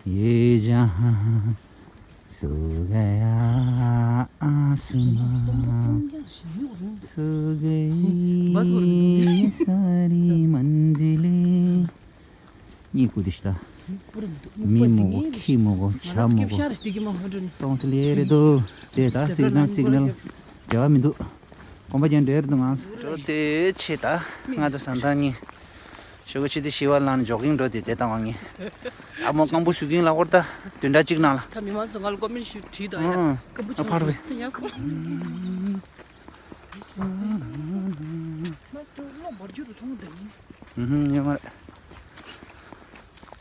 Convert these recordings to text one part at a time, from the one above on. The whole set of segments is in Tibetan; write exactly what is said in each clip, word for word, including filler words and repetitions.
ये जहाँ सो गया आसमां, सो गई सारी मंजिलें. གཉིད་ཁུག་དེ་ཤི་ད། མི་མོ་གོ་ཁྱི་མོ་གོ་བྱ་མོ་གོ། ཏོང་སི་ལེ་རེ་དོ། དེ་ད་སིག་ནལ་སིག་ནལ་འབྲེལ་བ་མི་འདུག་གོམ་པ་རྒྱག་འགྲོ་ཡ་རེད་འདུག་ང་ཚོ། འགྲོ་དེ་ཆེ་ད། ང་ད་ཟ་འཐུང་གཉིས། ཞོགས་ཀ་ཆུ་ཚོད་བཞི་པ་ལངས་ནས་ཇོག་གིང་འགྲོ་དེ་དེ་ལྟ་བ་ངས། ཨ་མོ་རྐང་པ་ཞུ་གིན་ལ་འོར་ད་བདུན་ཕྲག་གཅིག་ནང་ལ། ད་མི་མང་ཚོ་ང་ལ་ཀོ་མེན་ཞུ་བྲིས་དང་ཡ། ཨང་། སྐམ་པོ་ཨ་ཕར་བས། ཡ་སོ། མ་སྟོར་ལོ་འབར་རྒྱུ་རུ་མཐོང་དང་ཡིན། ཨུ་ཧུམ་ཡོད་མ་རེད།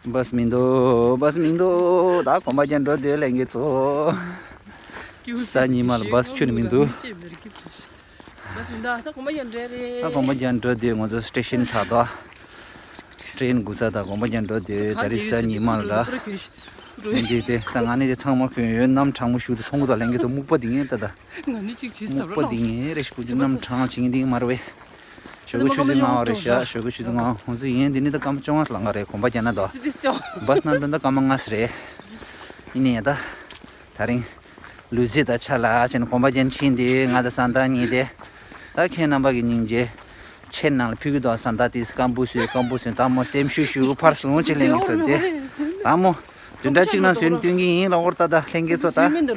བཱས་མི་འདུག་བཱས་མི་འདུག་ད་གོམ་པ་རྒྱག་འགྲོ་དེ་ལས་འགན་ཚོ། གཟའ་ཉི་མ་ལ་བཱས་ཁྱོན་མི་འདུག་བཱས་མི་འདུག་ད་གོམ་པ་རྒྱག་འགྲོ་རེད། ད་གོམ་པ་རྒྱག་འགྲོ་དུས་ང་ཚོ་སི་ཊེ་ཤན་ཚར་དོ། ཊེན་སྒུག་ས་དང་གོམ་པ་རྒྱག་འགྲོ་དུས་ད་རེས་གཟའ་ཉི་མ་ལ། འདི་དེ་ད་ང་ནི་དེ་ཚང་མ་གོན་ཡོད། གནམ་གྲང་མོ་ཞུ་དུ་མཐོང་གི་འདུག་ལྷན་རྒྱས་ཚོ་སྨུག་པ་འདི་ངས་ད་ད། ང་ནི་གཅིག་བྱས་ཟ་སྨུག་པ་འདི་ངས་རེ་ཞིག་གུ་གནམ་གྲང་བྱེད་ཀྱི་འདི་མ་རེད་བས། ཞོགས་ཀ་ཆུ་ཚོད་ལྔ་བ་རེད་ཤག་ཞོགས་ཀ་ཆུ་ཚོད་ལྔ་བ་ཧོན་སི་ཡིན། འདི་ནི་ད་སྐར་མ་བཅོ་ལྔ་ལང་ག་རེད། གོམ་པ་རྒྱག་ན་དོ། བཱས་ནང་འགྲོ་ན་སྐར་མ་ལྔ་ཙམ་རེད། ཡིན་ནའི་ད། ད་རིང་། ལུས་རྩལ་དང་ཆ་ལ་བྱས་ནས་གོམ་པ་རྒྱག་ཕྱིན་ཏེ་ང་དང་བཟའ་ཟླ་གཉིས་དེ། ད་ཁྱེད་རྣམ་པ་གི་སྙིང་རྗེ། ཆེད་ནང་ལ་ཕུལ་གི་འདུག་བཟའ་ཟླ་དེ་སྐམ་པོ་བཟོས་སྐམ་པོ་བཟོས་ད་མོ་སེམས་ཤུགས་ཤུགས་ཕར་སོང་ཅི་ལེན་གི་ཚོད་དེ། ད་མོ། བདུན་ཕྲག་གཅིག་ནང་བཟོས་ནས་སྟོན་གི་ཡིན་ལ་འོར་ད་ད་ལྷན་རྒྱས་ཚོ་ད། ད་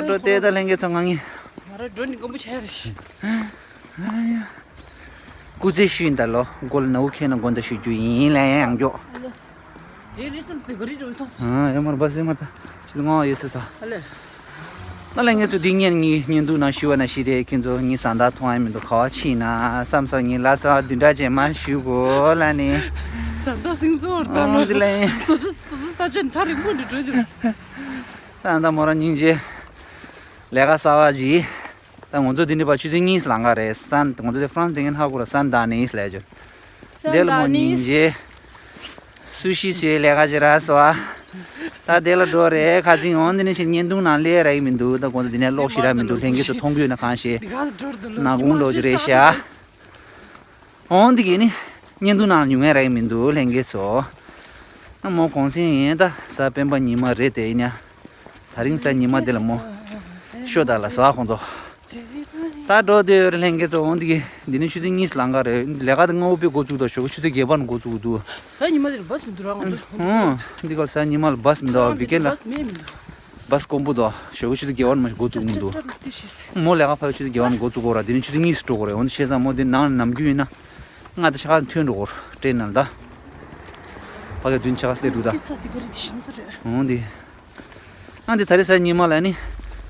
འགྲོ་དེ་ད་ལྷན་རྒྱས་ཚོ་ང་ངི། ང་ར་འགྲོ་ནི་སྐམ་པོ་ཆགས་རེད། སྐུ་ཚེ་ཞུ་ཡིན་ད་ལོ་མགོ་ལ་ནའུ་ཁེན་ན་དགོན་ད་ཞུ་རྒྱུ་ཡིན་ལན་ཡང་མགྱོགས། ཨེ་རེད་བསམ་སྟེ་ག་རེ་འགྲོ་ཐོངས། ཨ་ཡོད་མར་བ་སེ་མར་ད་ཞུ་ངོ་ཡོད་སེ་ས། ཨ་ལེ། ད་ལན་ངས་ཚོ་འདི་ཉན་ངའི་ཉན་འདུག་ན་ཞུ་བ་ན་ཤི་རེད། ཁྱེད་ཚོ་ངའི་བཟའ་ཟླ་མཐོང་ཡ་མི་འདུག་ག་བ་ཕྱིན་ན་བསམ་ས་ངའི་ལ་ས་བདུན་ཕྲག་རྗེས་མ་ཞུ་གོ་ལ་ནི། བཟའ་ཟླ་སིང་ཚོར་ད་ཨོ་ལོ་འདི་ལན། སོ་སོ་སོ་སོ་ས་ཆ་ཐག་རིང་པོ་འདི་འགྲོ་འདི་རེད། ད་ད་མོ་རང་སྙིང་རྗེ། ལས་ཀ་གསར་བ་ཞིག་ད་ང་ཚོ་འདི་འདྲ་བ་ཆུ་ཚོད་གཉིས་ལང་ག་རེད་སན། ང་ཚོ་འདི་ཧྥ་རན་སི་དེ་ངན་ཧ་གོ་ར་སན་ད་ནིས་ལས་ཅོ། དེ་ལ་མོ་སྙིང་རྗེ། སུ་ཤི་སུའི་ལས་ཀ་ཅི་ར་སོ། ད་དེ་ལ་འགྲོ་རེད་ཁ་ཚིང་འོང་འདི་ནས་ཕྱིར་བརྙན་ཐུང་ནང་སླེབས་ར་ཡི་མི་འདུག་ད་ཁོང་ཚོ་འདི་ནས་ཀློག་ཤེས་ར་མི་འདུག་ལྷན་རྒྱས་ཚོ་མཐོང་གི་ཡོད་ན་གང་ཤེས། ནག་ཁུང་འགྲོ་རྒྱུ་རེད་ཤག་འོང་འདི་གས་ནི་བརྙན་ཐུང་ནང་ཉུང་ངེ་ར་ཡི་མི་འདུག་ལྷན་རྒྱས་ཚོ། ཨ་མོ་གོང་སེང་ཡིན་ད་གཟའ་སྤེན་པ་ཉི་མ་རེད་དེ་ཡིན་ཡ། ད་རིང་གཟའ་ཉི་མ་འདི་ལ་མོ། ཤོ་ད་ལ་ཟ་ཁོང་ཚོ། ད་འགྲོ་དུས་ལྷན་རྒྱས་ཚོ་འོང་འདི་གི་འདི་ནི་ཆུ་ཚོད་གཉིས་ལང་ག་རེད། ལས་ཀ་དེ་སྔ་པོ་པའི་འགོ་བཙུགས་དང་ཞོགས་ཀ་ཆུ་ཚོད་བརྒྱད་པ་ནས་འགོ་བཙུགས་འདུག་གཟའ་ཉི་མ་འདིར་བཱས་མི་འདུག་ར་ང་ཚོ། ཧུང་། འདི་ག་གཟའ་ཉི་མ་ལ་བཱས་མི་འདུག་བི་ཀེན་ལ། བཱས་མེད་མི་འདུག་བཱས་དཀོན་པོ་འདུག་ཞོགས་ཀ་ཆུ་ཚོད་བརྒྱད་པ་ནས་མ་འགོ་བཙུགས་མི་འདུག་མོ་ལས་ཀ་ཕ་གི་ཆུ་ཚོད་བརྒྱད་པ་ནས་འགོ་བཙུགས་གོ་ར་འདི་ནི་ཆུ་ཚོད་གཉིས་སུ་འགྲོ་གོ་རེད། འོན་ཏེ་བྱས་ཙང་མོ་འདི་ནང་ནམ་རྒྱུན་ཡིན་ན། ང་ད་ཆ་ག་ཐོན་འགྲོ་གོ་ར་ཀྲེན་ནང་ད། ཕ་གི་བདུན་ཆ་ག་སླེབས་འདུག་ད། འོང་འདི། ཨ་འདི་ད་རེས་གཟའ་ཉི་མ་ལ་ནི།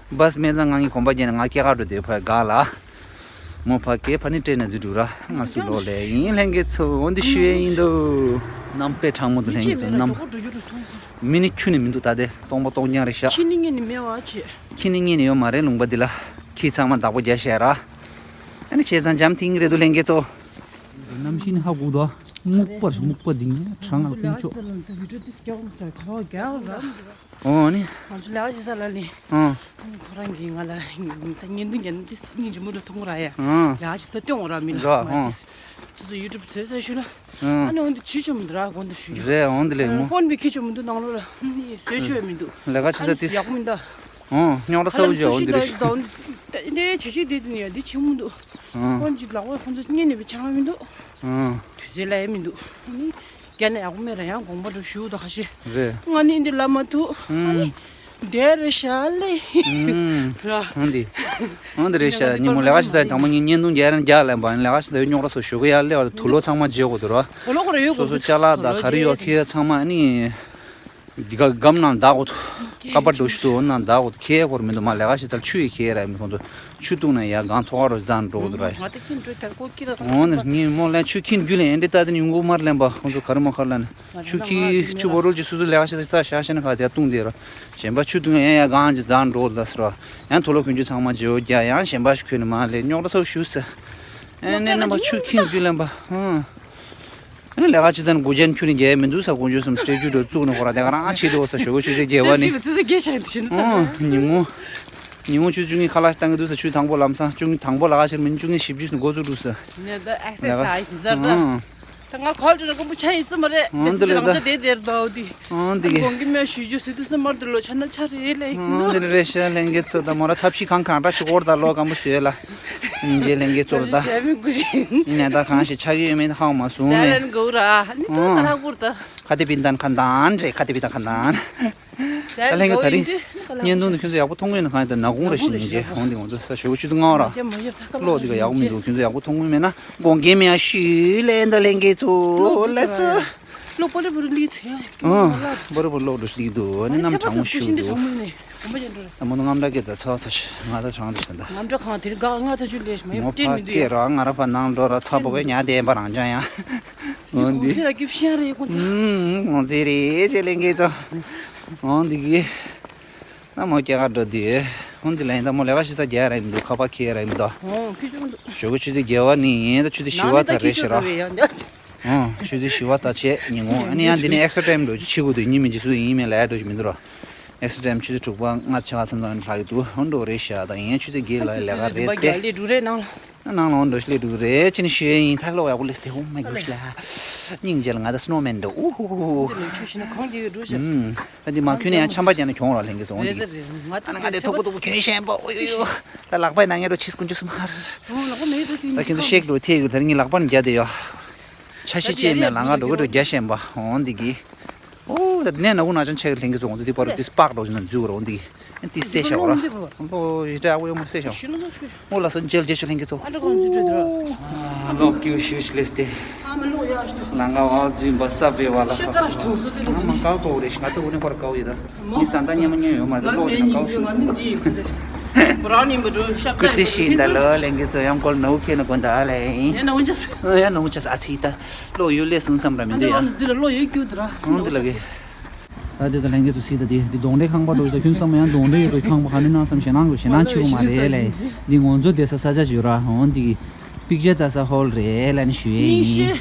བཱས་མེད་ཙང་ང་ངའི་གོམ་པ་རྒྱག་ནས་ང་སྐྱེལ་ག་འགྲོ་དེ་ཕ་ག་ལ། མོ་ཕ་སྐད་ཕ་ནི་སྤྲད་ན་འཛུལ་འགྲོ་ར་ང་སུ་ལོག་ལས་ཡིན་ལྷན་རྒྱས་ཚོ་འོ་འདི་ཞུ་ཡས་ཡིན་འདུག་གནམ་དཔེ་གྲང་མོ་འདུག་ལྷན་རྒྱས་ཚོ་གནམ། མི་ནི་ཁྱུ་ནི་མི་འདུག་ད་དེ་སྟོང་པ་སྟོང་རྐྱང་རེད་ཤག་ཁྱི་ནི་ངེད་ནི་མེད་བ་ཆེ། ཁྱི་ནི་ངེད་ནི་ཡོད་མ་རེད་ལུང་པ་འདི་ལ། ཁྱི་ཚང་མ་བདག་པོ་རྒྱག་ཤག་ར། ཨ་ནི་བྱས་ཙང་འཇམ་ཐིང་རེད་འདུག་ལྷན་རྒྱས་ཚོ། གནམ་གཤིས་ནི་ཧ་གོ་འདུག་སྨུག་པར་སྨུག་པ་འདི་ངས་གྲང་ང་ལ་ཀུན་ཆོག་འོ་ནི། ང་ཚོ་ལས་ཀ་བྱེད་ས་ལ་ནི། ཨང་། ཁོ་རང་གིས་ང་ལ་ད་བརྙན་ཐུང་རྒྱབ་ན་ཏིས་སྙིང་རྗེ་མོ་འདྲ་མཐོང་གི་ར་ཡ། ཨང་། ལས་ཀ་བྱེད་ས་སྟོན་འོང་ར་མི་ལ་འགྲོ་མ་ཨང་། ཏིས། སོ་སོ་ཡུ་ཊུབ་བཟོས་ས་ཞུ་ལ། ཨང་། ཨ་ནི་འོན་ཏེ་བྱེད་ཆོག་མི་འདུག་ར་དགོན་དུ་ཞུ་རྒྱུ། རེད་འོན་ཏེ་ལེགས་མོ། ཕོན་བི་ཁྱེད་ཆོག་མི་འདུག་ནང་ལོགས་ལ་ནི་བཟོས་ཆོག་མི་འདུག་ལས་ཀ་བྱེད་ས་ཏིས། ཡག་མི་འདུག་ཨང་རྙོག་དྲ་ཚ་བོ་ཅིག་འོན་ཏེ་རེད། འདི་བྱེད་བྱེད་བསྡད་དུས་ནས་ཡ་འདི་བྱེད་མི་འདུག་ཨང་། ཁོང་གི་ལག་པ་ཁོང་ཚོ་གཉེར་ནས་པའི་ཆང་མི་འདུག་ཨང་། དུས་ཚོད་ལ་ཡ་མི་འདུག་ཨ་ནི། རྒྱ་ནས་ཡག་པོ་མེད་ར་ཡང་དགོངས་པ་འདྲ་ཞུ་འདུག་ཁ་ཤས། རེད། ང་ནི་འདི་ལ་མ་ཐུག་ཨ་ནི། ཨང་། དེ་རེད་ཤག་ལེ། ཨང་། ར། ཨང་འདི། ཨང་འདི་རེད་ཤག་ཉིན་མོ་ལས་ཀ་བྱེད་ས་དང་པོ་ཉིན་བརྙན་ཐུང་རྒྱག་རན་རྒྱག་ལེན་པ་ལས་ཀ་བྱེད་ས་རྙོག་དྲ་ཚོ་ཞུ་གི་ཡར་སླེབས་པ་དུག་ལོག་ཚང་མ་བརྗེ་དགོས་འདུག་ར། དུག་ལོག་ར་ཡོད་དགོས་འདུག་སོ་སོ་ཅ་ལག་དང་ག་རེ་ཡོད་ཁྱེར་ཚང་མ་ཨ་ནི། འདི་ག་སྒམ་ནང་བདག་གོ་ཐུ། ཀ་པར་འགྲོ་ཤི་ཐུ་འོ་ནང་བདག་གོ་ཐུ་ཁྱེད་ཡ་ཁོར་མི་འདུག་མ་ལས་ཀ་ཞིག་ཚར་ཆུ་ཡི་ཁྱེད་ར་མི་ཁོང་ཚོ་ཆུ་བཏུང་ན་ཡ་གང་ཐོག་རོ་ཟན་འགྲོ་གོ་ཐུ་ར་ཡ། ང་ད་ཁྱིམ་འགྲོ་དར་གོ་ཀི་ལ་འོ་ནི་ངས་མོ་ལན་ཆུ་ཁྱིམ་རྒྱུ་ལ་ཨེ་འདྲི་ལྟ་དེ་ཉུང་གོ་མར་ལེན་པ་ཁོང་ཚོ་ག་རེ་མ་ཁར་ལ་ནི་ཆུ་ཁྱི་ཆུ་བོ་རོལ་གྱི་སུ་སུ་ལས་ཀ་ཞིག་ཚར་ཤ་ཤ་ན་ཁ་དེ་བཏུང་དེ་ར་གཞན་པ་ཆུ་བཏུང་ཡ་ཡ་གང་ཅི་ཟན་འགྲོ་གོ་ཐུ་ལ་སི་ར་ཡང་དུག་ལོག་ཁྱོད་ཆུ་ཚང་མ་བརྗེ་བོ་རྒྱ་ཡང་གཞན་པ་ཞིག་ཁྱོད་ནི་མ་ལས་རྙོག་དྲ་ཚོ་ཞུ་ས་ཨེ་ནས་ནམ་པ་ཆུ་ཁྱིམ་རྒྱུ་ལེན་པ་ཧ། ཨ་ནི་ལས་ཀ་ཅི་ཙམ་དགུ་རྒྱན་ཁྱོད་ནི་རྒྱལ་མི་འདུག་ས་དགུ་འཇོག་སམ་སྤྲེལ་རྒྱུ་འགྲོ་བཙུགས་ནས་ཁོ་ར་དེ་ག་རང་ཆེད་དུ་ས་ཞོགས་ཆུ་ཚོད་བརྒྱད་པ་ནི། ཨོ་ཉིན་མོ། ཉིན་མོ་ཆུ་ཚོད་བཅུ་གཉིས་ཁ་ལག་བཏང་གི་འདུག་ས་ཆུ་དང་པོ་ལམ་སང་བཅུ་གཉིས་དང་པོ་ལ་ཁ་ཕྱིར་མིན་བཅུ་གཉིས་བཞི་བཅུ་ནས་འགོ་བཙུགས་འདུག་ས། ནས་ད་ཨེག་སར་སའིཛ་ཟེར་ད། ཨང་། ད་ ང་གོལ་ཌི་ར་ཀམ་པོ་ཆ་ཡིན་སི་མ་རེད། ཨང་། དེ་ལས་ད་རང་ཅག་དེ་དེར་འདུག་དེ། ཨང་། དེ་གི་དགོང་གི་སྨོན་ཞུ་རྒྱུ་སི་དུ་སི་མར་དུ་ལོ་ཆ་ན་ཆ་རེད་ལེ། ཨང་། དེ་ལས་རེད་ཤག་ལྷན་རྒྱས་ཚོ། ད་མོ་ར་ཐབས་ཤེས་གང་གང་འདྲ་ཞིག་འོར་ད་ལོ་གང་པོ་བཟོས་ལ། སྙིང་རྗེ་ལྷན་རྒྱས་ཚོ་ལ་ད། ཞབས་མི་དགུ་ཞིག་ཡིན་ནས་ད་གང་ཞིག་ཆགས་ཀྱི་ཡོད་མེད་ཧ་མ་སོང་མེད། ཟ་ལན་གོ་ར་ནི་ཏོ་ཨང་། ད་ར་བུར་ད། ཁ་ཏི་པིན་ཏན་ཁ་འདན་རེད། ཁ་ཏི་པིན་ཏན་ཁ་འདན། ད་ལྷན་རྒྱས་ད་རིང་བརྙན་ཐུང་དུ་ཁྱོད་ཚོ་ཡག་པོ་མཐོང་གི་ཡོད་ན། གང་ཡིན་ད་ནག་ཁུང་རེ་ཞིག་ཉིན་རྗེས་ཧོང་དེ་ང་ཚོ་ས་ཞོགས་ཆུ་ཚོད་ལྔ་བ་ར། གློག་དེ་ག་ཡག་པོ་མི་འདུག་ཁྱོད་ཚོ་ཡག་པོ་མཐོང་གི་མེད་ན་དགོངས་འགལ་མེད་ཡ་ཞུས་ལན་ད་ལྷན་རྒྱས་ཚོ་ལས་སོ། གློག་པོ་རི་པོ་རི་ལི་ཐུ་ཡ། ཨང་། པོ་རི་པོ་རི་གློག་འགྲོ་སླེབས་འདུག་ཨ་ནི་གནམ་གྲང་མོ་ཤུགས་འདུག་ཨ་མ་ནི་རྔམ་དྲག་གི་ད་ཚ་ཚ་ང་ད་གྲང་དུ་ཞིག་ད། རྔམ་དྲག་གང་དེ་རི་ག་ང་ད་ཆུ་ལས་མ་ཡོད་ཏེ་མི་འདུག་ཡ། ང་ར་ཕ་ནང་འགྲོ་ར་ཚ་པོ་གི་ཉ་དེ་པ་རང་ཅང་ཡ། འོན་ཏེ། གོང་ཚེ་ར་རྒྱུ་ཤེས་རེད་གོང་ཚེ། ཨུམ། གོང་ཚེ་རེད་ཅེ་ལེན་གེ་ཚོ། འོན་ཏེ་གི། ན་མོ་སྐྱེ་ག་འགྲོ་དུས། འོན་ཏེ་ལེན་ད་མོ་ལས་ཀ་ཞིག་ས་རྒྱ་ར་ཡིན་འདུག་ཁ་པ་ཁེ་ར་ཡིན་འདུག་ཨོ་ཁི་ཆུང་འདུག་ཞོགས་ཀྱི་ཆུ་ཚོད་བརྒྱད་པ་ནི་ཡིན་ད་ཆུ་ཚོད་བཞི་པ་ད་རེད་ཤི་ར། ཨོ་ཆུ་ཚོད་བཞི་པ་ད་བྱས་ཉིན་གུང་ཨ་ནི་ཡང་འདི་ནི་ཨེག་སི་ཊ་ཊེམ་འགྲོ་ཆི་གུ་འདུག་ཉིན་མི་འཇིགས་སུ་ཡིན་མིན་ལས་འགྲོ་ཆི་མི་འདུག་ར། ཨེག་སི་ཊ་ཊེམ་ཆུ་ཚོད་དྲུག་པ་ལྔ་ཆ་ག་ཚོད་ལ་ལྷག་གི་འདུག་ཧོན་འགྲོ་རེད་ཤ་ད་ཡིན་ཆུ་ཚོད་བརྒྱད་ལ་ལས་ཀ་རེད་དེ། ལས་འགྲོ་རེད་ནང་ལ། ནང་ལོགས་འགྲོ་ཤི་ལས་འགྲོ་རེད་ཅི་ནི་ཞུ་ཡ་ཡིན་ད་ལོག་ཡག་པོ་ལས་དེ། ཨོ་མའི་གོ་ཤི་ལ། སྙིང་རྗེ་ལ་ང་ད་སི་ནོ་མེན་འདྲ། ཨུ་ཧུ་ཧུ་ཧུ། འདི་ནས་ཁྱོད་ཤི་ན་གང་གི་འགྲོ་ཤ། ཨུམ། ད་འདི་མ་ཁྱོད་ནས་ཡང་ཆམ་པ་རྒྱག་ན་གྱོང་ར་ལེན་གི་ཚོ་འོང་འདི་གི། ང་ད་ང་དེ་ཐོག་པོ་ཐོག་པོ་གྱོན་ཤན་པ། ཨོ་ཡོ་ཡོ། ད་ལག་པའི་ནང་ངས་འགྲོ་ཆིས་ཀུན་ཅུ་སུ་མར། ཨོ་ལག་པ་མེད་དུ་ཐིག་ད་ཁྱོད་ཚོ་ཤེག་འགྲོ་ཐིག་ད་ངས་ལག་པ་ནས་རྒྱག་དེ་ཡོ། ཆ་ཤི་ཅེས་མེད་ལ་ང་འགྲོ་གི་འགྲོ་རྒྱག་ཤན་པ་འོང་འདི་གི། ཨོ་ད་ནས་ན་གུ་ན་ཅང་ཆེ་གི་ལྷན་གི་ཚོ་འོང་འདི་པར་འདི་སྤག་འགྲོ་ཞིག་ན་འཛུལ་གི་ར་འོང་འདི་གི། ཏི་སེ་ཤ་བ་ར། ལོ་ཡི་དྲ་ཝེ་མོ་སེ་ཤ་བ། ཨོ་ལ་སོ་འཇལ་འཇལ་ཤོ་ལྷན་གི་ཚོ། ཨ་ལོག་ཀྱུ་ཤུ་ཤི་ལེས་ཏེ། ལང་ག་བ་རྫུན་པ་ས་བེ་བ་ལ། ང་མ་ཀའོ་ཀའོ་རེ་ཤི་ང་ཏོ་ཨུ་ནེ་པར་ཀའོ་ཡི་ད། མི་ས་ད་ཉམ་ཉམ་ཡོད་མ་ད་ལོ་ཡི་ད་ཀའོ་ཤི། ཀུ་ཚེ་ཤི་ད་ལོ་ལྷན་གི་ཚོ་ཡང་ཀོལ་ནོ་ཁེ་ན་གོ་ད་ལེ། ཡ་ནོ་ཅ་ས་ཨ་ཚི་ད། ལོ་ཡོད་ལེ་སུན་སམ་ར་མི་འདུག་ཡ། ཨ་ལོ་ཡོད་ཀྱུ་ད་ར། ཨང་དེ་ལ་གི། ད་དེ་ད་ལྷན་རྒྱས་ཚོ་སྲིད་ད་དེ་དེ་གདོང་འདྲེ་ཁང་པ་འགྲོ་ས་ཁྱོད་ཚང་མ་ཡང་གདོང་འདྲེ་ཡོད་པའི་ཁང་པ་ག་ནས་གནང་བསམ་ཞེད་སྣང་གི་ཞེད་སྣང་ཆེ་བོ་མ་རེད་ལས། འདི་ང་ཚོ་བསྡད་ས་ས་ཆ་ཞིག་ཡོད་ར་འོང་འདི་པིག་ཅར་ལྟ་ས་ཧོལ་རེད་ལ་ནི་ཞུ་ཡས་ཡིན།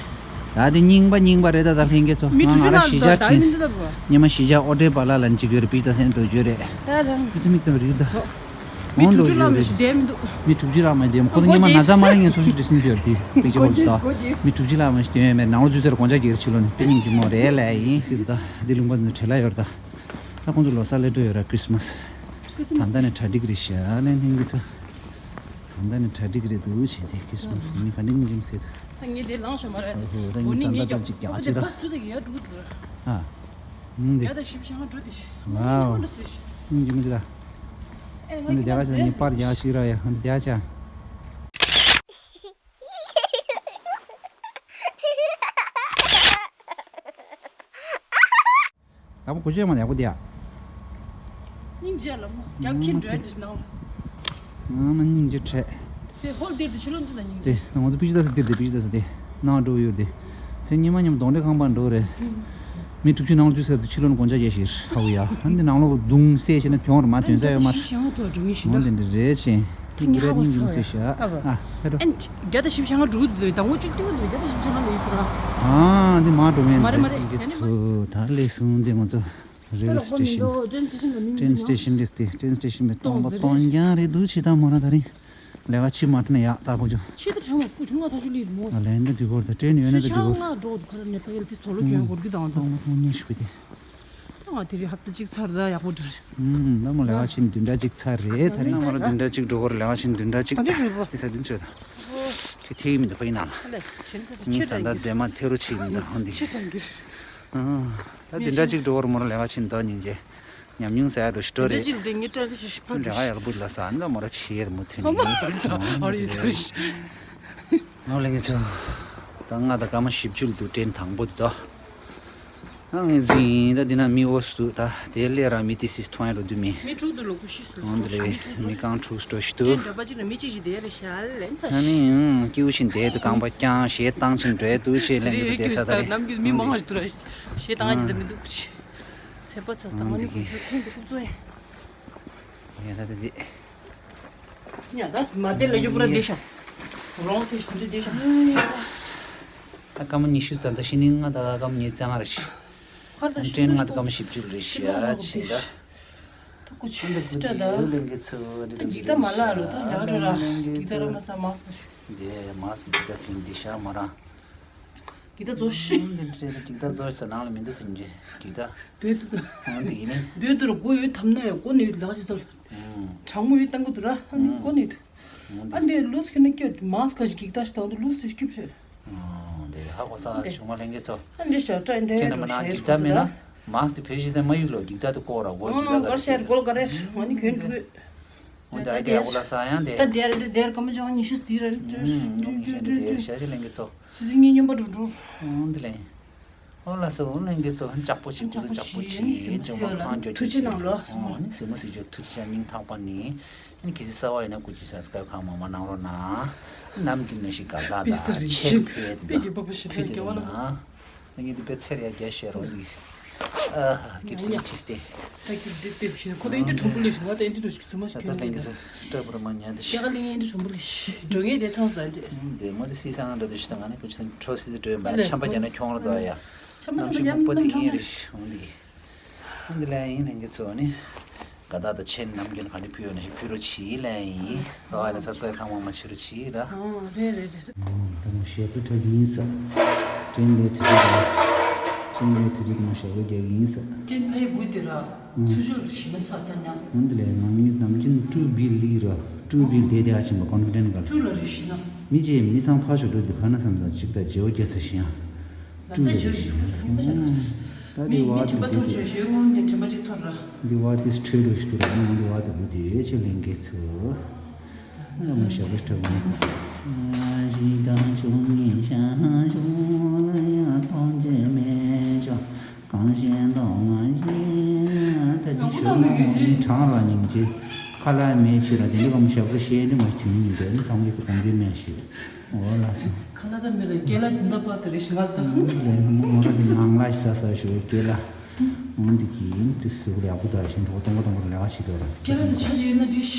ད་དེ་རྙིང་པ་རྙིང་པ་རེད་ད། ད་ལྷན་རྒྱས་ཚོ་ང་ང་ར་གཞིས་ཆགས་ཁྲིན་སྙེ་མ་གཞིས་ཆགས་ཨོ་ཏྲེ་པ་ལ་ལ་ནི་ཅིག་ཡོད་རེད། པིག་ཅར་ལྟ་སེ་ནི་འགྲོ་རྒྱུ་རེད། ད་ད་དེ་མིག་ལྟ་བུ་རེད་ད། མི་དྲུག་ཅུ་ལྷག་མ་ཞིག་བསྡད་མི་འདུག་མི་དྲུག་ཅུ་ལྷག་མ་བསྡད་མ་ཁོ་ཚོ་སྔོན་མ་ན་ཚ་མ་རེད་ངས་སོ་ཤི་ཌི་སི་ཊེན་སི་ཡོད་དེ་པེ་ཅི་ཧོལ་ཅི་ད་མི་དྲུག་ཅུ་ལྷག་མ་ཞིག་བསྡད་ཡོད་མེད་ནང་ལོགས་ཚུད་ཚེ་ར་དགོང་ཇ་གྱེར་ཕྱི་ལོགས་ནས་དཔེ་སྙིང་རྗེ་མོ་རེད་ལས་ཡིན་སྲིད་ད། འདི་ལུང་པ་འདི་བྲེལ་ལ་ཡོད་ད། ད་ཁོང་ཚོ་ལོ་གསར་སླེབས་འགྲོ་ཡོད་ར་ཁྲིས་མ་སི། ད་ལྟ་ནས་གྲ་སྒྲིག་རེད་ཤག་ལན་ལྷན་གྱི་ཚ། ད་ལྟ་ནས་གྲ་སྒྲིག་རེད་འདུག་བྱས་ཏེ་ཁྲིས་མ་སི་ནི་ག་འདྲ་སྙིང་རྗེ་མོ་ཟེར་ད། ད་ངས་དེ་ལངས་ཤོག་མ་རེད། ཨོ་ཧོ་ད་ངས་ཟ་འདྲ་ལྟར་ཅིག་རྒྱག་ཅིག་ར། ཨ། ཡང་དེ། བརྒྱ་དང་བཞི་བཅུ་ཞེ་ལྔ་འགྲོ་དེ་ཤི། ཝའོ། ཉིན་རྒྱུན་མི་འདུག་ད། ཨེ་ང་འདི་རྒྱ་གར་ཆ་ཉི་པར་རྒྱ་ཤི་ར་ཡ་འདི་རྒྱ་ཆ། ཡག་པོ་གོ་ཆོད་མ་ཡག་པོ་དེ་ཡ། སྙིང་རྗེ་ལ་མོ་རྒྱབ་ཁྱི་འགྲོ་འདྲི་ནང་ལ། ང་མ་སྙིང་རྗེ་ཁྲེད། དེ་ཧོལ་དེར་དུ་ཕྱི་ལོགས་འདུག་ལ་སྙིང་རྗེ། དེ་ང་ཚོ་པི་ཅི་ད་སི་དེར་དེ་པི་ཅི་ད་སི་དེ་ནང་འགྲོ་ཡོད་དེ། སེ་ཉི་མ་ཉམས་གདོང་འདྲེ་ཁང་པ་འགྲོ་རེད། མི་དྲུག་ཅུ་ནང་ལ་འཛུལ་ཟེར་དུ་ཕྱི་ལོགས་ནས་སྒོ་ལྕགས་རྒྱག་ཤེར་ཧ་བུ་ཡ། ཨ་འདི་ནང་ལོགས་རྡུང་བསད་ཤེ་ན་གྱོང་ར་མ་ཐོན་ས་ཡོད་མ་རེད། ཞེ་ང་ཐོག་འགྲོ་ངེས་ཤིག་འོ་ད་འདི་འདྲ་རེད་ཆེ། ཐེངས་ངེ་ཧ་གོ་ཚ་བས། ཨ་བ། ཨ་ཧེ་རོ། ཨན་བརྒྱ་དང་བཞི་བཅུ་ཞེ་ལྔ་འགྲོ་གི་འདུག་ད་ངོ་གཅིག་ཏུ་འདུག་བརྒྱ་དང་བཞི་བཅུ་ཞེ་ལྔ་ལ་ཡིན་ཟེར་ར། ཨ་འདི་མ་འགྲོ་མེད་མ་རེད་མ་རེད་ཡིན་གྱི་ཚུ་ད་ལས་སུང་འདི་ང་ཚོ་རེལ་ཝེ་སི་ཊེ་ཤན། ཊེན་སི་ཊེ་ཤན་རེད་དེ་ཊེན་སི་ཊེ་ཤན་མེད་སྟོང་པ་སྟོང་རྐྱང་རེད་འདུག་ཆེ་ད་མོ་ར་ད་རིང་ལས་ཀ་ཕྱི་མ་ཁྲིད་ན་ཡག་ད་ཁོ་ཅོ། ཆེ་ད་ཁྲེང་བ་སྐུ་ཆུང་ང་ཐག་ཆོད་ལི་མོ། ང་ལན་ད་འགྲིག་གོ་ར་ད་ཊེན་ཡོད་ན་ད་འགྲིག་གོ། ཆུ་ཆང་ང་འགྲོ་འདུག་ཁ་ར་ནེ་པ་ཡལ་དེ་དོ་ལོ་གྱོན་གོར་གི་དང་ད། སྟོང་པ་སྟོང་རྐྱང་ཞིག་གི་དེ། ང་དེ་རིང་ཧབ་ཏ་གཅིག་ཚར་ད་ཡག་པོ་འགྲོ་རེད། ཨུམ། ད་མོ་ལས་ཀ་ཕྱིན་བདུན་ཕྲག་གཅིག་ཚར་རེད་ད་རིང་། ང་མོ་ར་བདུན་ཕྲག་གཅིག་འགྲོ་གོ་ར་ལས་ཀ་ཕྱིན་བདུན་ཕྲག་གཅིག་ད་རིང་རེད་པ། དེ་ས་བདུན་ཚོད་ད། ཁྱོད་ཐེག་མི་འདུག་ཕ་ཡིན་ན་ལ། ངའི་ས་ད་མཛེས་མ་ཐེ་རུ་ཆེ་མི་འདུག་ཧོན་དེ། ཆེ་དྲན་གི་རེད། ཨ་ད་བདུན་ཕྲག་གཅིག་འགྲོ་གོ་ར་མོ་ར་ལས་ཀ་ཕྱིན་ད་སྙིང་རྗེ། ཉམས་མྱོང་ཟ་ཡ་འགྲོ་ཞིག་འགྲོ་རེད། ཅིག་དེ་ངའི་ཏྲ་ཏི་ཤི་ཕ་འདྲ་ཡག་ལ་བུད་ལ་ས་ཨ་ད་མོ་ར་ཆེ་ར་མོ་ཐེ་ནི། ཨ་ར་ཡོད་ཚོད་ཤི། ཨོ་ལེ་ངེད་ཚོ། ད་ང་ད་སྐར་མ་བཞི་བཅུ་ལ་འདུག་ཊེན་དང་པོ་འདུག་ད་ངེད་ཚོ་ཡིན་ད་འདི་ན་མི་འོ་སུ་འདུག་ད་དེ་སླེབས་ར་མི་ཏི་སིས་མཐོང་ཡ་འགྲོ་འདུག་མི། མི་དྲུག་འདུག་ལོ་ཀུ་ཤི་སུ་ཨོ་འདི་རེད། མི་གང་དྲུག་འགྲོ་ཞིག་འདུག་ཊེན་འདྲ་པ་ཅིག་ན་མི་གཅིག་ཅིག་དེ་རེད་ཤ་ལེན་ཚ་ཨ་ནི་ཨང་སྐྱིད་པོ་ཕྱིན་དེ་དུ་རྐང་པ་བརྐྱངས་ཞེ་བཏང་ཕྱིན་འགྲོ་ཡ་འདུག་ཅེས་ལེན་གི་འདུག་དེ་ས་ད་རེད། ནམ་རྒྱུན་མི་མང་ཞིག་འདུག་ར་ཞེ་བཏང་ཡ་ཅིག་ད་མི་འདུག་ཀུ་ཤི། ཚེ་པ་ཚ་ད་མ་ནི་ཀུ་ཤི་ཁེངས་འདུག་ཀུ་ཚོ་ཡ། ཡ་ད་ད་འདི། ཡ་ད་མ་དེ་ལ་ཡོད་པ་ར་བསྡད་ཤག་རོང་ཚེ་ཞིག་འདི་བསྡད་ཤག་ཨ་སྐར་མ་ཉི་ཤུ་ཙམ་ད་ཤི་ནི་ང་ད་སྐར་མ་ཉི་ཤུ་རྩ་ལྔ་རེ་ཤི། ཁར་ད་ཤི་ཊེན་ང་ད་སྐར་མ་བཞི་བཅུ་རེ་ཤི་ཨ་ཆེ་ད། ད་ཀུ་ཆུ་ད་ད་ལེན་གི་ཚུ་འདི་འཇིག་ད་མ་ལ་ལོ་ད་ཡག་འགྲོ་ར་འཇིག་ད་ར་མ་ས་མ་སོ་ཤི། འདི་མ་སོ་འཇིག་ད་ཕིན་འདི་ཤ་མ་ར། འགྱིག་ཐག་རྫོགས་ཤི། འདི་འདྲ་འགྱིག་ཐག་རྫོགས་ཟེར་ནང་ལ་མི་འདུག་ཟེར་གྱི། འགྱིག་ཐག་འདུས་འདུག་འོ་འདི་ཡིན་ནི། འདུས་འདུག་ར། སྒོ་ཡོད་ཐབས་ན་ཡང་སྒོ་ནས་ཡོད་ལག་ཅི་ཟེར། གྲང་མོ་ཡོད་བཏང་གི་འདུག་ར། ཨ་ནི་སྒོ་ནས་འདུག་འོ་འདི། ཨ་འདི་ལུས་ཁྱོད་ནི་སྐྱོད་མཱས་ཁ་ཅིག་འགྱིག་ཐག་ཞིག་བཏང་འདུག་ལུས་རེ་སྐྱིབས་ཤོད། འདི་ཧ་གོ་ས་ཆུང་མ་ལྷན་རྒྱས་ཚོ། ཨ་འདི་ཞབས་ཁྲ་འདྲ་ཁྱེད་རྣམ་པ་ནང་འགྱིག་ཐག་མེད་ན་མཱས་དེ་བེད་སྤྱོད་ས་མ་གཡུག་ལོ། འགྱིག་ཐག་དེ་བཀོག་ར། སྒོ་འགྱིག་ཐག་ག་རེ་བྱེད་རེད། སྒོ་ག་རེ་ང་ནི་གྱོན་འགྲོ་གི། འོ་འདི་ཨ་འདི་ཨ་གོ་ལ་ས་ཡང་འདི། ད་འདིར་འདི་འདིར་སྐར་མ་བཅོ་ལྔ་ཉི་ཤུ་འདི་ར། ཨུམ་ཨུམ་ཨུམ་ཨུམ་ཨུམ། ཤ་ཤ་ལྷན་རྒྱས་ཚོ། ཆུ་ཚོད་གཉིས་སྙོམས་པ་འགྲོ་འགྲོ། འོ་འདི་ལེན། འོ་ལགས་སོ། འོ་ལྷན་རྒྱས་ཚོ། ལྕགས་པོ་ཞིག་སྐུ་གཟུགས་ལྕགས་པོ་ཞིག་ཅོང་མ་ཁང་ཁྱོད་ཀྱི་ཞིག་ཨོ་ནི་སེམས་མ་སྲིད་ཅོག་ཐུགས་རྗེ་ཆེ། སྙིང་ཐག་པ་ནས། ཨ་ནི་གལ་སྲིད་གསར་པ་ཡིན་ན་སྐུ་མཁྱེན་སབ་སི་ཀ་རེབ་གང་མང་མང་གནང་རོགས་གནང་། ནམ་རྒྱུན་ནང་བཞིན་དགའ་རྟགས་དང་ཆེད་ཕེབས་དང་ཕུལ་ཏེ་གནང་། ད་ངས་འདི་དཔེ་ཚེར་ཡ་རྒྱ་ཤེས་རོགས་འདི། ཨ་ཧ། སྐྱིད་སེམས་ཅིག་སྟེ། ད་ཁྱོད་འདི་ལྟོས་ཤིག་ཁོ་ད་ཨེ་འདྲ་གྲུང་པོ་ལས་ཤིག་ང་ད་ཨེ་འདྲ་འགྲོ་ཤིག་ཚུ་མ་ཤིག་ད་ལྟ་ངས་ཚོ་སྐྲ་བུར་མ་ཉལ་འདི་ཤིག་སྐྱ་ཀ་ལིང་ཨེ་འདྲ་གྲུང་པོ་ལས་ཤིག་འགྲོ་ངེས་དེ་ཐང་ས་འདི། འདི་མོ་དེ་སི་སང་འདྲ་འདུག་ཤི། ད་ང་ནི་ཁོ་ཆུ་ཚོད་འཕྲོ་སི་སི་འགྲོ་ཡིན་པ། ཆམ་པ་རྒྱག་ན་ཁྱོང་ར་འདུག་ཡ། ཆམ་པ་ནམ་ཞིག་མོག་པ་དེ་ཡིན་རེད་འོང་འདི། འོང་འདི་ལ་ཡིན་ལྷན་རྒྱས་ཚོ་ནི། དགའ་རྟགས་དང་ཆེད་ནམ་རྒྱུན་ག་འདྲ་ཕུལ་ཡོད་ན་ཞིག་ཕུལ་རོགས་གྱིས་ལན་ཡིན། གསར་པ་ཡིན་ན་སབ་སི་ཀ་རེབ་གང་མང་མང་བྱེད་རོགས་གྱིས་ར། ཨོ་རེད་རེད་རེད། ད་ང་ཞབས་བྲོ་འཁྲབ་ཀྱི་ཡིན་ས། ཀྲེན་ལས་དུས་ཚོད་དང་། ཀྲེན་ལས་དུས་ཚོད་དང་ང་ཞབས་བྲོ་རྒྱག་གི་ཡིན་ས། ཀྲེན་ཕ་ཡི་དགུ་དེ་ར། ཚུར་ཕྱོགས་ལ་ཞི་མ་ཚགས་ཀྱང་ཉག་ས། འོན་ཏེ་ལས་ང་མི་ནམ་རྒྱུན་ཀྲུ་བི་ལི་ར། ཀྲུ་བི་ལི་དེ་དེ་ཨ་ཆེན་པ་ཀོན་ཕི་ཌེན་ག་ཀྲུ་ལ་རི་ཞི་ན། མི་ཅེ་མི་ཚང་ཕ་ཞོ་འགྲོ་དུས་ཧ་ན་བསམ་ས་ཅིག་ད་བརྗེ་བོ་རྒྱ་ཚ་ཞི་ཡང་། ལབ་ཙེ་ཞོ་ཞི་མ་ཚགས་ཀྱང་ཉག་ས། ད་མི་དེ་མི་བ་དེ་དྲི་མ་དེ་ཐོར་ཆོས་ཞོའི་ངོ་མ་དྲི་མ་ཅིག་ཐོར་ར། འདི་བ་དེ་སི་ཁྲོད་རུ་ཞིག་ཏུ་ར་ནང་འདི་བ་དེ་བུ་དེ་ཆེ་ལེན་གེ་ཚུ། ང་ཞབས་བྲོ་འཁྲབ་ཡིན་ས། ཞིག་དང་ཆུང་ངེས་ཤ་ཞོ་ལ་ཡང་གཏོང་རྒྱུ་མེད་ཅོ། གང་ཤེས་མདོག་ང་ཤེས་ད་ཅི་ཞོ་ནང་གྲང་ར་སྙིང་རྗེ། ཁ་ལག་མེད་ཕྱིར་ར་དེ་འདྲ་གམ་ཞབས་བྲོ་ཤེས་ནི་མ་ཐུན་མིན་འདོད་ནི་གཏོང་གེ་ཚུ་གཏོང་རྒྱུ་མེད་ཞིག་འོ་ལགས་སོ། ཁ་ལག་ད་མེད་ལ་སྐེ་ལ་འཛིན་ད་པ་དེ་རེ་ཞིག་ལ་ད། ལས་མོ་མོ་ར་གི་ནང་ལ་ཤ་ས་ཞོ་སྐེ་ལ། འོན་ཏེ་གིན་ཏི་སུ་ལ་ཡག་པོ་ད་ཞིང་འགྲོ་གཏོང་གཏོང་ག་ལས་ཀ་བྱེད་དོ་ར། ཁྱེད་རང་ཚོ་ཆ་ཅིག་ཡོད་ན་འགྲིག་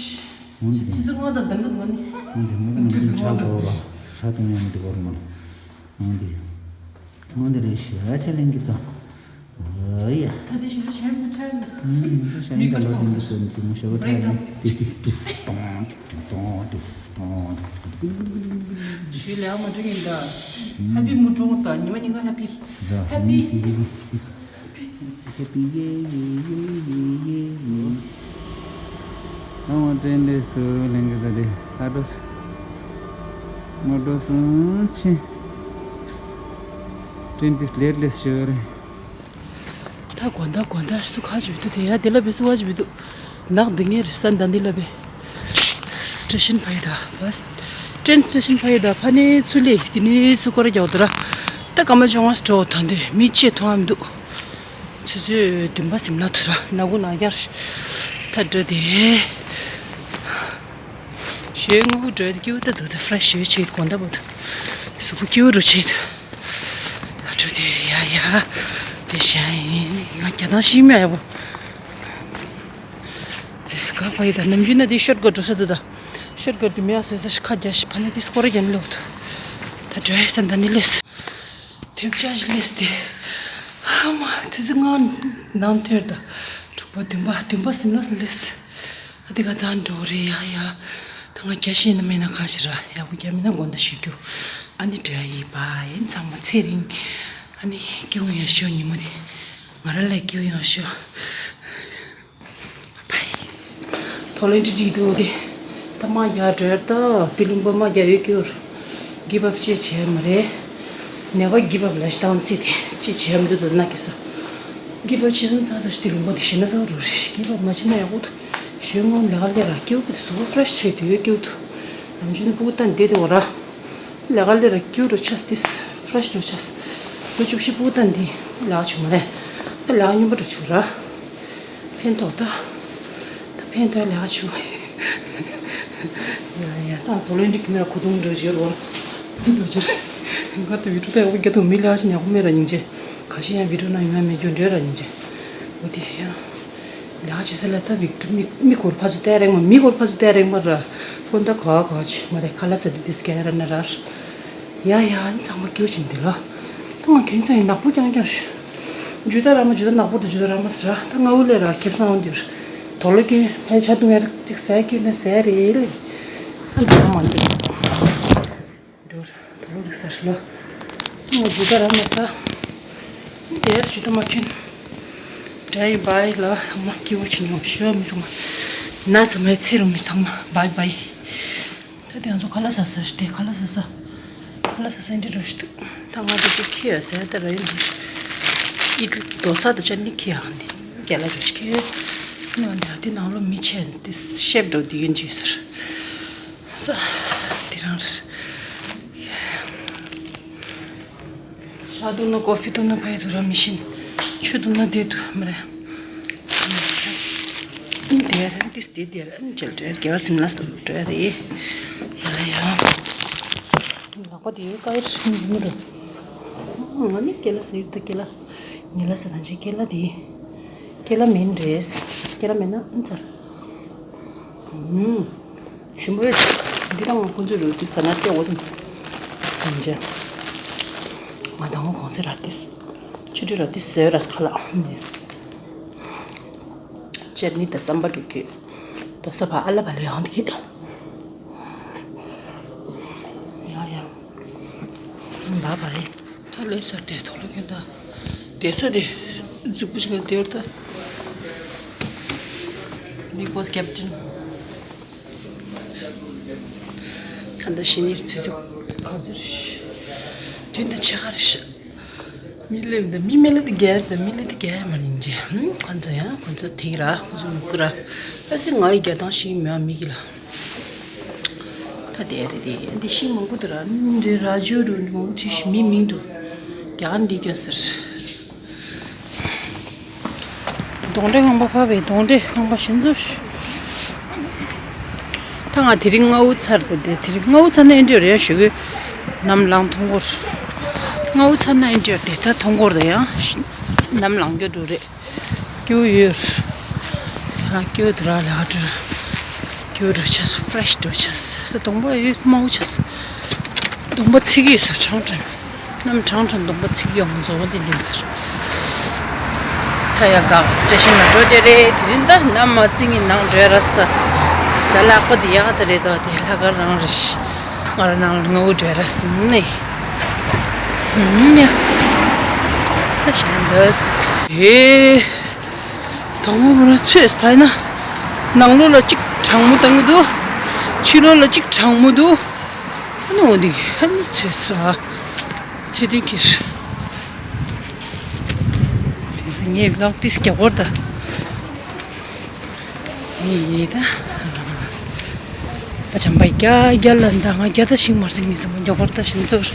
འོན་ཏེ་ཆུ་ཚོད་ལྔ་དང་ལྡང་གི་འདུག་ནི། འོན་ཏེ་མོ་གི་ནང་ཆུ་ཚོད་ཆ་ཚང་གཏོང་ར་ཆ་གཏོང་ཡ་མི་འདུག་གོ་ར་མ། འོན་ཏེ། འོན་ཏེ་རེ་ཞེ་བ་ཆ་ལེན་གི་ཙང་། ཨ་ཡ། ད་དེ་ཞིག་ལ་ཆ་མི་ཆ་མི་ཤ་ཡིན་ད་ལོ་དེ་འདི་སོན་གྱི་མོ་ཞེ་བ་ཆ་ཡིན་ཏི་ཏི་ཏི་ཏོང་ཏི་ཏོང་ཏི་ཏོང་ཏི། ཞུས་ལས་མ་འགྲིག་ཡིན་ད། ཧ་པི་མུ་ཀྲོང་དང་ཉི་མ་ཉིན་གང་ཧ་པི། ཧ་པི། ཧ་པི་ཡེ་ཡེ་ཡེ་ཡེ་ཡེ་ཡེ། ཨ་མ་ཀྲེན་ལས་སུ་ལེན་གི་ཟ་དེ་ཨ་འགྲོ་སུ། མ་འགྲོ་སུ་ཆེ། ཀྲེན་ཏིས་ལེར་ལས་ཤོར། ད་དགོན་ད་དགོན་ད་སུ་ཁ་ཅིག་བི་དུ་དེ་ཡ་དེ་ལ་བི་སུ་བ་ཅིག་བི་དུ། ནག་འདི་ངེར་ས་འདི་ལ་བི། སི་ཊེ་ཤན་ཕ་ཡི་ད་བ། ཊེན་སི་ཊེ་ཤན་ཕ་ཡི་ད་ཕ་ནི་ཚུ་ལེ་དེ་ནི་སུ་ཀོ་ར་རྒྱག་དུ་ར། ད་ཀ་མ་ཅོང་བ་སི་འགྲོ་ད་འདི་མི་ཅེ་ཐོང་ཨ་མི་འདུག་ཆུ་ཚོད་བདུན་པ་ཟིན་ན་དུ་ར་ན་གུ་ན་རྒྱར། ད་འགྲོ་དེ། ཞོའི་དངོས་པོ་འགྲོ་ཡ་དེ་སྐྱིད་པོ་ད་འདུག་ད་ཧྥ་རེ་ཤི་ཞོའི་ཆེད་དགོན་ད་པོ་ད། གཟུགས་པོ་སྐྱིད་པོ་འགྲོ་ཆེད་ད། ཨ་འགྲོ་དེ་ཡ་ཡ། དེ་ཞ་ཡིན་ང་རྒྱ་ཐང་ཤི་མེད་ཡ་པོ། དེ་ག་པ་ཡི་ད་ནམ་རྒྱུན་ན་དེ་ཤོར་ག་འགྲོ་ས་འདུག་ད། ཤོར་ག་དུ་མེད་ཡ་སོ་ས་ཤི་ཁ་རྒྱ་ཤི་ཕ་ནི་དེ་སྐོར་རྒྱ་ནི་ལོག་ད། ད་འགྲོ་ཡ་ས་ད་ནི་ལེས། ཐེབས་ཆག་ཞིག་ལས་ཏེ། ཧ་མ་ཙི་ཙི་ང་ནང་ཐེར་ད། དྲུག་པ་བདུན་པ་བདུན་པ་ཟིན་ལ་ཟིན་ལས། ཨ་དེ་ག་ཙང་འགྲོ་རེད་ཡ་ཡ། ད་ང་རྒྱ་ཤེས་ན་མེད་ན་ག་ཞིག་ར་ཡག་པོ་རྒྱ་མེད་ན་དགོན་ད་ཞུ་རྒྱུ། ཨ་ནི་འགྲོ་ཡ་ཡིན་པ་ཡིན་ཚང་མ་ཚེ་རིང་། ཨ་ནི་སྐྱིད་པོ་ཡོང་ཤོག་ཉིན་མོ་དེ། ང་ར་ལ་སྐྱིད་པོ་ཡོང་ཤོག་ཐོ་ལེན་ཏི་ཅིག་འདུག་དེ། ད་མ་རྒྱག་འགྲོ་ད་དེ་ལུང་པ་མ་རྒྱག་ཡོད་སྐྱོར། གི་བབ་ཅེས་བྱས་མ་རེད། ནེ་བ་གི་བབ་ལ་ཤི་ཏང་ཚི་དེ་ཅི་བྱས་མི་འདུག་ད་ན་གི་ས། གི་བབ་ཆེ་སོང་ཚ་ཚ་ཞི་དེ་ལུང་པ་དེ་ཤི་ན་ཚ་བ་འགྲོ་རེད་གི་བབ་མ་ཆེ་ན་ཡག་པོ་འདུག་ཞོན་ངོ་ལས་ཀ་ལས་ར་སྐྱོ་གི་སུ་ཧྥ་རེ་ཤི་བྱས་དུས་ཡོད་སྐྱོ་འདུག་ནམ་རྒྱུན་ཕྲུ་གུ་ད་འདི་དེ་འོ་ར། ལས་ཀ་ལས་ར་སྐྱོ་འགྲོ་ཆས་དེ་ཧྥ་རེ་ཤི་འགྲོ་ཆས། ལོ་བཅུ་བཞི་ཕྲུ་གུ་ད་འདི་ལས་ཀ་བྱུང་མ་རེད། ད་ལས་ཀ་སྙོམས་པོ་འགྲོ་བྱུང་ར། ཕན་ཐོགས་ད། ད་ཕན་ཐོགས་ལས་ཀ་བྱུང་། ཡ་ཡ་ད་བཟོ་ལོན་འགྲིག་གི་མེད་ལ་ཁོ་དུང་འགྲོ་བྱེད་རོགས། འགྲོ་བྱེད། ང་ད་ཡུ་ཊུབ་ད་ཡག་པོ་རྒྱ་ཐུང་མི་ལས་ཀ་བྱེད་ཡག་པོ་མེད་ར་སྙིང་རྗེ། ཁ་ཤས་ཡང་བི་ཌིའོ་ནང་ཡོང་ཡ་མེད་རྒྱུ་འདྲ་ར་སྙིང་རྗེ། འོ་དེ་ཡང་། ལས་ཀ་བྱེད་ས་ལ་ད་བི་ཌིའོ་མི་མི་སྐོར་ཕར་ཚུར་བལྟས་རེག་མ་མི་སྐོར་ཕར་ཚུར་བལྟས་རེག་མ་ར། ཧྥོན་ད་ག་ག་ཆེ་མ་རེད་ཁ་ལ་ཚ་དུས་དེ་སྐད་ར་ན་ར། ཡ་ཡ་ཨ་ནི་ཚང་མ་སྐྱོ་བཞིན་དེ་ལ། ད་ང་ཁྱོད་ཚོ་ཡི་ནག་པོ་རྐྱང་རྐྱང་ཞུ། ཇུ་ད་ར་མ་ཇུ་ད་ནག་པོ་དང་ཇུ་ད་ར་མ་ཟེར་ར་ད་ང་འུ་ལས་ར་ཁེབས་སང་འོང་དུས། དོ་ལོ་ཀྱི་ཕལ་ཆ་དུང་ཡར་ཅིག་ཟས་ཀྱི་ན་ཟས་རེད་ལེ། ཨ་འདི་ཚང་མ་འདི། འགྲོ་ར་དོ་ལོ་རིག་ཟེར་ལོ། ང་ཇུས་ཀ་ར་མ་ཟ། དེར་ཇུས་ཀ་མ་ཁྱོད། འདྲ་ཡིན་པ་ཡིན་ལ་ཚང་མ་སྐྱིད་པོ་བྱེད་མྱོང་ཤོག་མི་ཚང་མ། ན་ཚང་མའི་ཚེ་རིང་མི་ཚང་མ་བྷའི་བྷའི། ད་དེ་ང་ཚོ་ཁ་ལག་ཟ་ས་ཞིག་དེ་ཁ་ལག་ཟ་ས། ཁ་ལག་ཟ་ས་འདི་འགྲོ་ཞིག་འདུག་ད་ང་འདི་ཅིག་ཁྱེར་ཡོད་ཟེར་ད་ར་ཡིན་འདུག་ཨི་ལི་རྡོ་ས་དང་ཅ་ནི་ཁྱེར་ཡོང་འདི། རྒྱ་ལ་འགྲོ་ཞིག་ཁྱེར། ནི་འོན་ཏེ་འདི་ནང་ལོ་མི་ཆེ་འདི་ཤེབ་འགྲོ་འདི་ཡིན་ཅིག་ཟེར། ས། འདི་རང་རེད། ཤ་འཐུང་ན་ཀོ་ཧྥི་འཐུང་ན་ཕ་ཡི་དུ་ར་མི་ཤིན། ཆུ་འཐུང་ན་དེ་དུ་མ་རེད། ཨ་ནི་དེ་ར་ཏིས་དེ་དེ་ར་ཨ་ནི་ཅལ་འདྲ་རྒྱལ་བ་སིམ་ལ་སམ་འགྲོ་ཡ་རེད། ཡ་ཡ། ལག་པ་དེ་ཡོད་ཀ་ཡོད་ཤིན་ཡིན་མི་འདུག་ང་ནི་ཀེ་ལ་ཟེར་ད་ཀེ་ལ། ཉི་ལ་ཟེར་ད་ཅི་ཀེ་ལ་དེ། ཀེ་ལ་མིན་རེད། ཀེ་ལ་མིན་ན་ཨ་ནི་ཚར། ཨུམ། ཞིམ་པོ་ཡོད། འདི་དང་ཁོང་ཚོའི་རོལ་དུ་ཟ་ན་སྐྱོ་བོ་སོང་། ཐམས་ཅད། ང་དང་གོང་སེ་ར་ཏིས། ཆུ་ཏི་ར་ཏིས་ཟེར་ར་ཁ་ལག་ཅེར་ནི་དང་ཟམ་པ་འགྲོ་གི། དོ་ས་བ་ཨ་ལ་བ་ལ་ཡང་འདི་གི། ཡ་ཡ། བ་བ་ཡི། ད་ལོས་ཟེར་ཏེ་ཐོག་ལོ་ཁྱོད་ད། དེ་ས་དེ། རྫིག་པོ་ཞིག་ག་དེར་ད། Big Boss Captain། ད་ལྟ་ཞི་ནིར་ཚུད་ཚུད་ག་ཚོད་རེད། དུས་འདི་ཆེ་ཁ་རེད་ཤག་མི་ལེབ་འདི་མི་མི་ལེ་འདི་རྒྱལ་འདི་མི་ལེ་འདི་རྒྱལ་མ་ཡིན་ཅེ། ཧུམ། ཁོ་ཚོ་ཡང་ཁོ་ཚོ་དེ་ར་ཁོ་ཚོ་མི་ཀུ་ར། ཨ་སི་ང་ཡི་རྒྱལ་ཐང་ཞིག་མེད་མི་གི་ལ། ད་དེ་རེད་དེ་འདི་ཤིང་མང་པོ་འདུག་ར། འདི་ར་ཇོ་རུ་མང་པོ་བྲིས་ཤིང་མི་མིང་འདུག་རྒྱ་གར་འདི་སྐྱོ་ཟེར། གདོན་འདྲེ་ཁང་པ་ཕབ་པའི་གདོན་འདྲེ་ཁང་པ་ཞིག་འཛུལ། ད་ང་དེ་རིང་སྔ་བོ་ཚར་དེ་དེ་དེ་རིང་སྔ་བོ་ཚར་ན་ཨེ་འདྲ་རེད་ཞུ་གི། ནམ་ལངས་ཐུང་གོར། སྔ་བོ་ཚར་ན་ཨེ་འདྲ་དེ་ད་ཐུང་གོར་དེ་ཡང་ནམ་ལངས་རྒྱུ་འགྲོ་རེད། སྐྱོ་ཡོད། ཡང་སྐྱོ་དུ་ར་ལ་འགྲོ། སྐྱོ་འགྲོ་ཆས་ཕ་རེ་ཤི་འགྲོ་ཆས་ད་གདོང་པ་ཡོད་སྨྲ་བོ་ཆས། གདོང་པ་ཚིག་ཡོད་སུ་ཆང་དྲན། གནམ་གྲང་དྲན་གདོང་པ་ཚིག་ཡོད་མ་རྫོགས་འདི་འདི་ཟེར། ད་ཡ་ག་སི་ཊེ་ཤན་ལ་འགྲོ་དེ་རེད། དེ་རིང་ད་གནམ་མ་ཚིག་ངི་ནང་འགྲོ་ར་ས། ས་ལག་པ་དེ་ཡག་ད་རེད་ད་དེ་ལྷ་ག་རང་རེད། ང་རང་ནང་ལ་ངའུ་འགྲོ་ར་སི་ནི། ཧུམ་ཡ། ད་ཞན་དོས། ཧེ། དང་པོ་ར་ཚོས་ད་ན། ནང་ལོགས་ལ་གཅིག་གྲང་མོ་བཏང་གི་འདུག་ཕྱི་ལོགས་ལ་གཅིག་གྲང་མོ་འདུག་ཨ་ནི་འོ་འདི་ཨ་ནི་ཚོས་ས། ཚེ་དོན་ཁྱེར། དེ་ཚོ་ངས་ལོག་ཏིས་རྒྱག་གོ་ད། ཡི་ཡི་ད། པ་ཆམ་པ་རྒྱ་རྒྱ་ལ་འདའ་ང་རྒྱ་ད་ཤིང་མར་སེང་ངེ་ཚོ་མ་རྒྱག་གོ་ད་ཤིང་ཚོར།